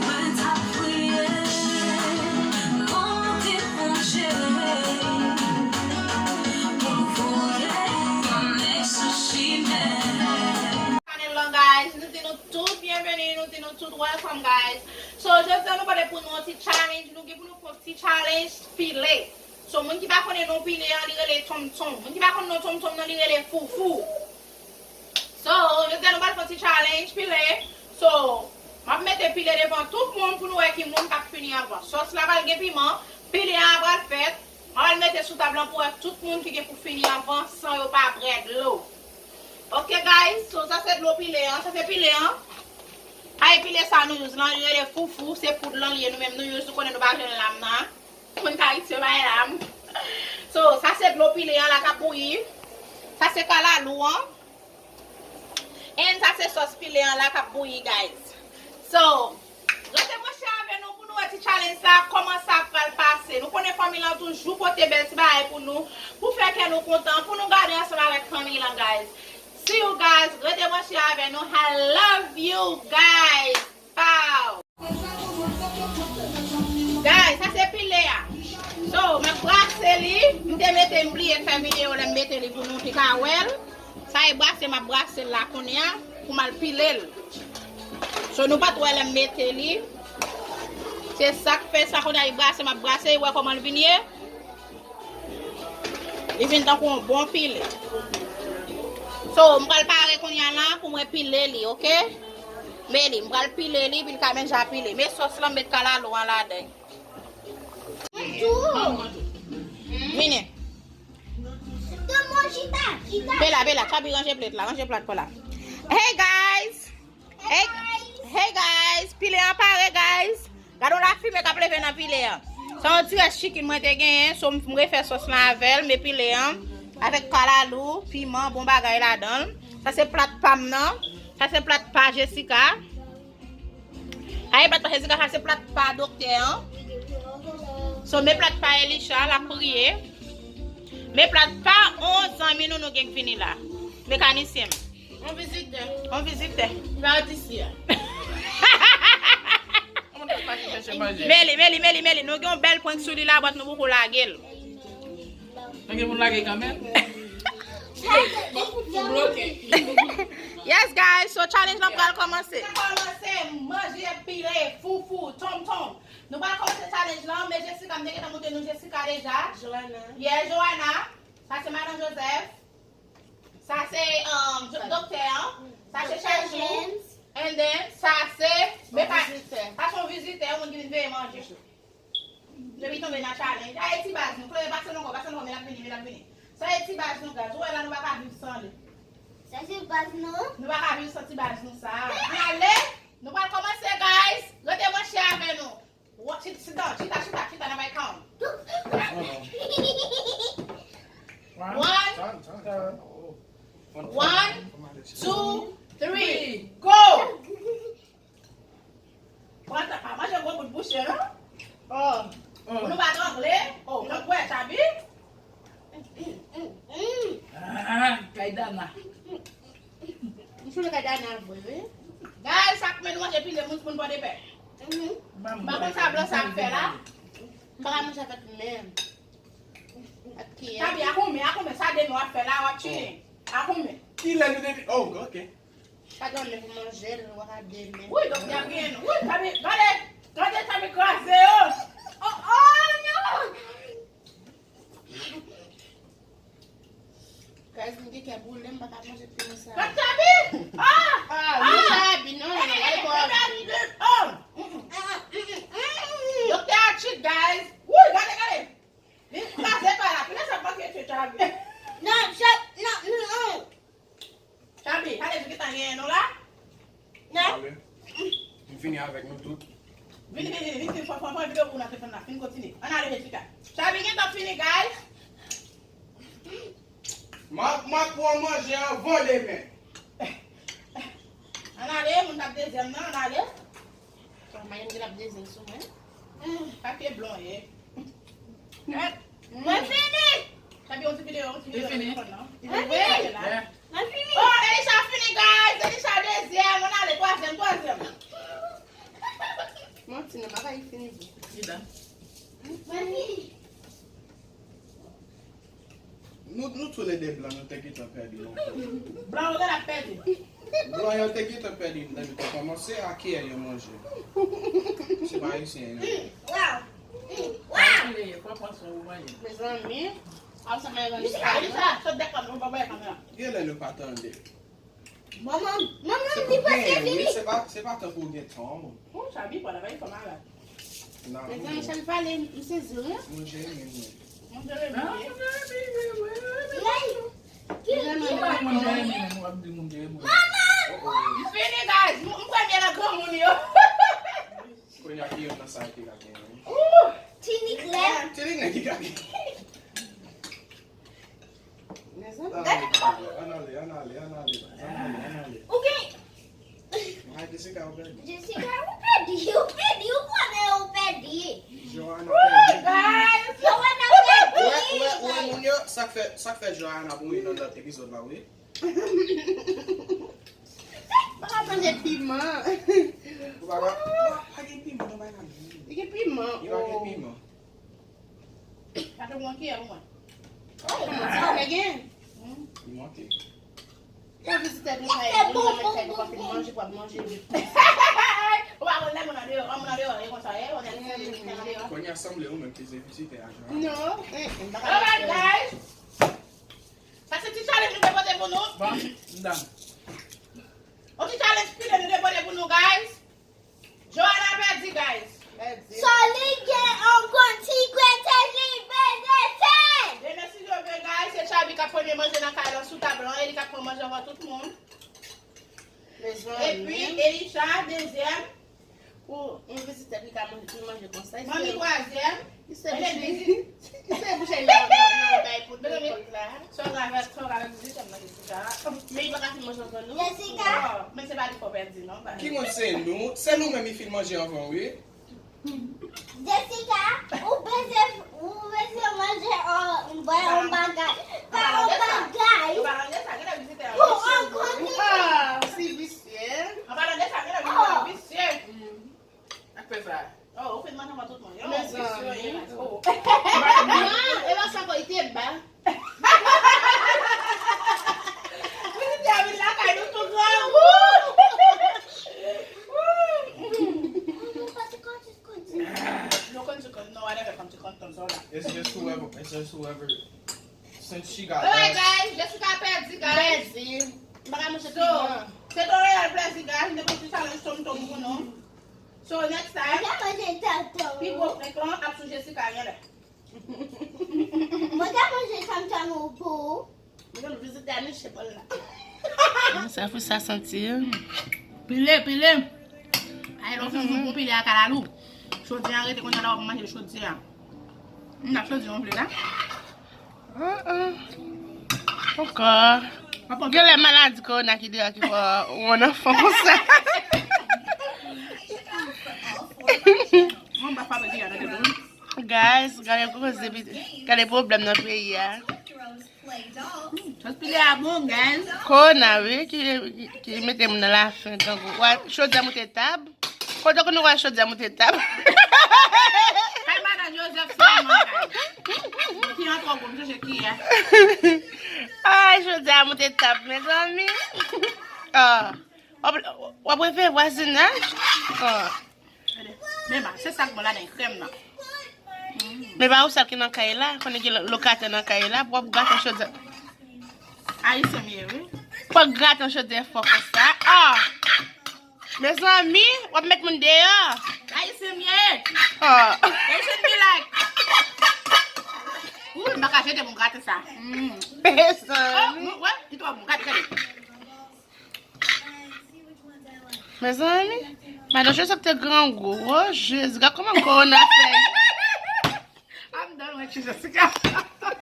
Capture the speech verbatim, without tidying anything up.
Mwen t ap priye, monte pou m jere, pou m voye yon nèg sou chimen. Channel lan, guys, nou di nou tout byenveni, nou di nou tout welcome, guys. So, jodi a nou pote pou nou yon ti challenge, nou gen pou nou fè yon ti challenge pile. So, moun ki pa konnen non pile an, li rele tonton. Moun ki pa konn non tonton nan, li rele foufou. So, jodi a nou pral fè yon ti challenge pile. So, m ap mete pile devan tout moun pou nou wè ki moun k ap fini anvan. Sòs la pral gen piman, pile a pral fèt. M pral mete sou tab lan pou wè tout moun ki gen pou fini anvan san yo pa bwè dlo. Ok, guys, so sa se dlo pile an, sa se pile an. Ay, pile sa nou use lan, li rele foufou, se poud lan li ye, nou menm nou use, nou konnen nou pa jwenn lam nan. Moun Ayiti yo bay lam. So, sa se dlo pile an la k ap bouyi. Sa se kalalou an. And sa se sòs pile an la k ap bouyi, guys. So, rete branche avè nou pou nou wè ti challenge sa, kòman sa pral pase. Nou konnen fanmi lan toujou pote bèl ti bagay pou nou, pou fè kè nou kontan, pou nou gade ansanm avèk fanmi lan, guys. See you guys, rete branche avè nou. I love you guys. Pow! Guys, sa se pile a. So, m ap brase li. M te mete, m bliye fè videyo lè m mete li pou nou te ka wè l. Sa e brase, m ap brase l la kounye a pou m al pile l. So, nou pa t wè lè m mete li. Se sa k fè sa kounye a, e brase, m ap brase, e wè kòman l vin ye. Li vin tankou yon bon pile. So, m pral pare kounye a la pou mwen pile li, ok? Men li, m pral pile li, pou l ka menm jan pile. Men sòs lan, m met kalalou an ladan. Vini. Bela, Bela, Chabi, ranje plèt la, ranje plat pa w la. Hey, guys! Hey, hey guys, pile an pare, guys. Gade yon lafimen k ap leve nan pile an. Sa yon ti rès chicken mwen te genyen, so m refè sòs lan avè l, men pile an avèk kalalou, piman, bon bagay ladan l. Sa se plat pa m nan. Sa se plat pa Jessica. Sa se plat pa Jessica, sa se plat pa doktè an. So, men plat pa Elisha, l ap priye. Men plat pa yon zanmi nou nou gen k vini la. Mekanisyen m. On vizitè. On vizitè. Li pa ret isi a. Meli, Meli, Meli, Meli. Nou gen yon bèl prank sou li la, but nou poko lage l. Nou gen pou n lage kanmenm. Yes, guys, so challenge lan pral kòmanse. Kòmanse manje pile, foufou, tonton. Nou pral kòmanse challenge lan, men Jessica, m te gentan montre nou Jessica deja. Joanna. Yeah, Joanna. Sa se madan Joseph. Sa se, um, do-, doktè an. Sa se Chachou. And then, sa se, men pa, sa se yon vizitè, yon moun ki vin veye manje. Depi tonbe nan challenge. Ay, ti baz nou. Chloé, pase nou ankò, pase nou ankò, men l ap vini, men l ap vini. Sa e ti baz nou, guys. Ou wè la, nou pa ka viv san li. Sa se baz nou? Nou pa ka viv san ti baz nou sa. Ann ale, nou pral kòmanse, guys. Rete branche avè nou. Wa-, chita, chita, chita, chita, chita, nan bay count. One, one, two, three, go! Pran tan, pa manje gwo bout bouche, non? Oh. Pou nou pa trangle. Oh, nou kwè, Chabi? Ah, kay Dana. M sou kay Dana vre, wi. Guys, sa k men nou manje pile moun, moun Pòdepè. Mhm. M pa konn sa blan sa ap fè la. M pa ka manje avèk men. Ak kiyè. Chabi, a konbyen, a konbyen sa de nou ap fè la, w ap chile. A konbyen? Kilè nou depi? Oh, ok. Pa gen men pou manje l, w ap demen. Wi, donk y ap genyen nou. Wi, Chabi, gade, gade Chabi kraze yo. Oh, oh, non! Guys, m gen kè boule, m pa ka manje piman sa. Gad Chabi! Ah! Ah, li Chabi, non, non, non, gade kò Chabi. Oh! Doktè a cheat, guys. Wi, gade, gade. Li kraze pa la. Kilè sa pa ke Chabi? Non, Cha-, non, non, non. Chabi, ale, nou gentan genyen nou la? Non. Ale. M fini avèk nou tout. Vini, vini, vini, vini, fò, fò, fò, videyo pou nan telefòn la. Fin kontinye. Ann ale, Jessica. Chabi gentan fini, guys. M ap, m ap pran manje anvan demen. Ann ale, moun k ap dezyèm nan, ann ale. Madanm ki t ap dezyèm sou mwen. Mm, papye blan ye. Mwen fini! Chabi, yon ti videyo, yon ti videyo nan telefòn nan. Mwen fini! Mwen fini! Oh, Elisha fini, guys! Elisha dezyèm! Bagay fini. Li la. Nou, nou toulede blan, nou te gentan pèdi lontan. Blan ou te la pèdi. Blan yo te gentan pèdi depi te kòmanse a kiyè yo manje. Se pa ayisyen yo. Mwen manje, fò pran swen ou manje. Mezanmi. Aw sa mwen Alisa, sot dèk kòm nou pa bay kamera. Genlè nou pa tande. Manman, manman, Se li pou prèske gen, wi, fini. Se pa, se pa tankou gen tan. Bon, sa bi pa la bay fò malad. Nan, Mezanmi, chan pale, m sezi wi. Manje menm mwen. Mwen te leve. Lay. Mwen te leve, mwen ap di mwen te leve. Manman! Oh, oh. Fini guys, m premye nan granmoun yo. Kounye a ki yon nan sa ki ka genyen. Tini klè. Tini nèg ki ka genyen. Mezanmi. Ann ale, ann ale, ann ale, ann ale, ann ale, ann ale. Ou gen Ay, Jessica, ou pèdi. Jessica, ou pèdi, ou pèdi, ou konnen ou pèdi. Joanna pèdi. Joanna pèdi. Ou wè, ou wè, ou wè moun yo, sa k fè, sa k fè Joanna mouri nan lòt epizòd la, wi. Pa ka manje piman. Ou pa ka, pa gen piman nan bagay la. Li gen piman. Li pa gen piman. Sa te manke a mwen. Kòman ti konnen gen? Li manke. Yon vizitè nou kay, nou nan kay nou pa fin manje, pou ap manje vit. Ou pa konn lè moun an deyò, moun an deyò, e konsa, e, ou nan deyò. Kounye a sanble ou menm ki se vizitè a Joanna. Non, eh, eh, m pa ka Alright manje. Guys. Sa se ti challenge nou te pote pou nou. Bon, m done. On ti challenge pile nou te pote pou nou guys. Joanna pèdi guys. Pèdi. So li gen yon konn ti kwete li bezwen fè. Demen si Dye vle guys, se Chabi k ap premye manje nan kay lan sou tab lan e li k ap pran manje anvan tout moun. Epi Mezanmi. Elisha dezyèm. Pou yon vizitè ki ka manje, ki manje konsa. Manmi twazyèm. Li se bouche. Li se bouche nan nan nan bay pou tout kont la. Sòl avèk sòl avèk vizitè nan Jessica. Men li pa ka fin manje anvan nou. Jessica, Men se pa li fò pèdi non. Ki moun se nou? Se nou menm ki fin manje anvan, wi. Jessica, ou bezwen ou bezwen manje yon bwè yon bagay. Pa yon bagay. An palan de sa, gen lè vizitè an Pou visye. yon konn li. Ah, si visye. An palan de sa, gen lè vizitè an visye. Ak fè sa. Oh, ou fin manje anvan tout moun. Yo, Mezanmi. visye, oh. Ah, e pa sa ko ite ba. Vizitè a vin lakay nou tou grangou. Ou pa ti konn ti konn. No konn ti konn, no whatever, konn ti konn ton sa la. It's just whoever, it's just whoever. Since she got Alright last. Guys, Jessica pèdi guys. Pèdi. M pa ka manje So, piman. se yon reyèl plezi guys, nou te fè ti challenge tom tom pou nou. So next time, Mwen ka manje tantan. Pi gwo frèk lan ap sou Jessica genlè. Mwen ka manje tantan ou pou. Mwen vizite a niche bòl la. Sa fou sa santi. Pile, pile. Ay, lò fin fou pou pile a kalalou. Chodyè a rete konnya la w ap manje chodyè a. M nan chodyè yon vle la. Ankò. Gen lè maladi kowona ki deyò ki fè w nan fon konsa. Mwen ba fabrike a nan tèt ou. Guys, gade koze, gade pwoblèm nan peyi a. Sos pile a bon, guys. Kowona, wi, ki, ki, ki mete moun nan lafen. Tankou, wa, chodyè moute tab. Kote konnen w wè chodyè moute tab? Kay madan Joseph sèlman, guys. Ki an twò gwo, m chèche ki a. Ay, chodyè moute tab, mezanmi. Ah. W ap, w ap refè vwazinaj? Ah. Men ba, se sa k bon ladan krèm nan. Men pa ou sèl ki nan kay la, konnen gen lokatè nan kay la, pou w ap graten chodyè. Ayisyen m ye, wi. Pou w ap graten chodyè fò konsa. Ah! Mezanmi, w ap met moun deyò. Ayisyen m ye. Ah! They should be like. Ooh, m pa ka jete pou m graten sa. Mm. Oh, Mezanmi. m- wè, li twò bon, gade, gade. Mezanmi, madan Joseph te grangou. Oh, Jezi, gade kòman kowona fè. I'm done with you, Jessica.